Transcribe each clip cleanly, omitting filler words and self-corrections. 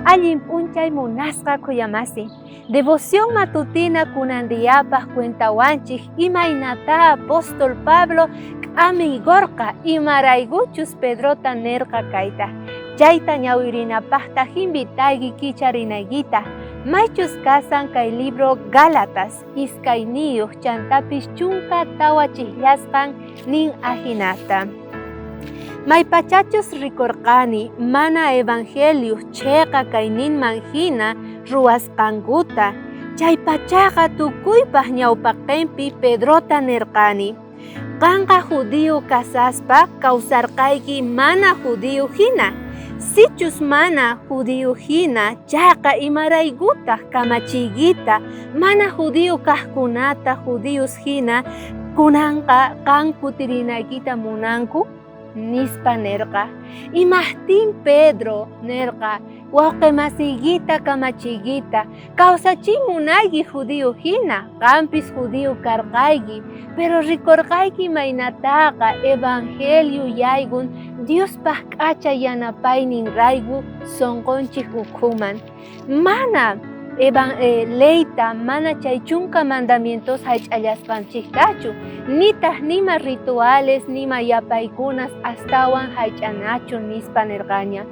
Allin p'unchay munasqa khuyamasi. Devoción matutina kunan diapaj cuentawanchej imaynatá apóstol Pablo k'amiygorqa imaraykuchus Pedrota nerqa kayta. Chayta ñawirinapajtaj invitayki kicharinaykita. Maychus kasan kay libro Gálatas iskayniyoj chantapis 14 chijllasqan nin ajinata. Maypachachus rikorqani mana evangelioj cheqa kayninman jina ruwasqankuta, chaypachaqa tukuypaj ñawpaqenpi Pedrota nerqani, Qanqa judío kasaspa kawsarqayki mana judío jina. Sichus mana judío jina chayqa imaraykutaj kamachiykita mana judío kajkunata judíos jina kunanqa qan kutirinaykita munanku? Nispa nerqa. Imajtín Pedro nerqa, Wawqe masiykita kamachiykita kawsachimunayki judío jina, qanpis judío karqayki, pero rikorqayki imaynataqa evangelio yaykun Diospaj k'acha yanapayninrayku sonqonchej ukhuman. Mana leyta, mana chay chunka mandamientos jaych'allasqanchejtachu, nitaj nima rituales, nima yapaykunas astawan jaych'anachu, nispa nerqaña.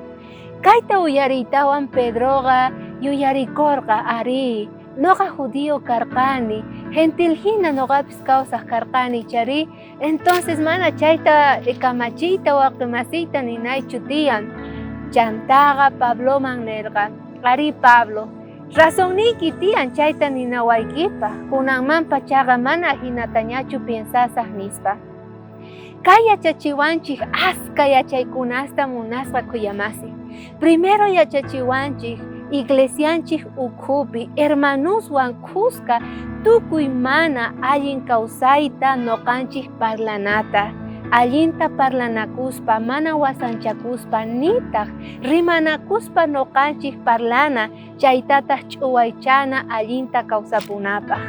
Kayta uyariytawan Pedroqa yuyarikorqa, arí, noqa judío karqani, gentil jina noqapis kawsaj karqani, charí, entonces mana chayta kamachiyta wawqe masiyta ninaychu tiyan. Chantaqa Pabloman nerqa, arí Pablo, razonniyki tiyan chayta ninawaykipaj, kunanmanpachaqa mana ajinatañachu piensasaj, nispa. Kay yachachiwanchej aska yachaykunasta munasqa khuyamasi. Primero yachachiwanchej iglesianchej ukhupi hermanoswan khuska tukuy mana allin kawsayta noqanchej parlanata. Allinta parlanakuspa, mana wasanchakuspa, nitaj rimanakuspa noqanchej parlana, chaytataj ch'uwaychana allinta kawsapunapaj.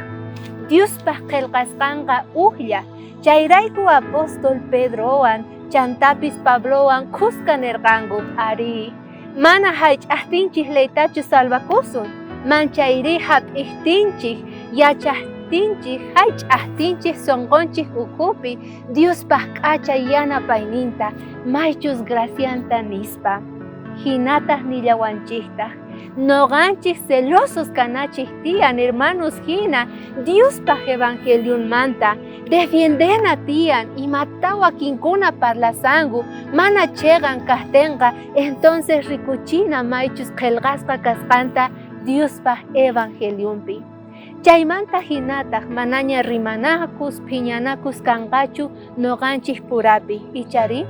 Diospaj qhelqasqanqa ujlla. Chayrayku apóstol Pedrowan chantapis Pablowan khuska nerqanku, arí, mana jaych'ajtinchej leytachu salvakusun, manchayrí jap'ijtinchej, yachajtinchej, jaych'ajtinchej sonqonchej ukhupi Diospaj k'acha yanapayninta, maychus gracianta nispa. Jinataj nillawanchejtaj, noqanchej celosos kanachej tiyan hermanos jina Diospaj evangelionmanta, defiendena tiyan imata wakinkuna parlasanku mana cheqan kajtenqa, entonces rikuchina maychus qhelqasqa kasqanta Diospaj evangelionpi. Chaymanta jinataj manaña rimanakus, phiñanakus kanqachu noqanchej purapi, icharí?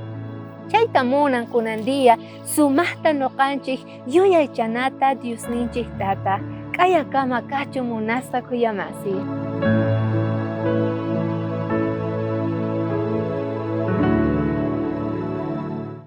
Chayta munan kunan día sumajta noqanchej yuyaychanata Diosninchej Tata. K'ayakama kachun munasqa khuyamasi.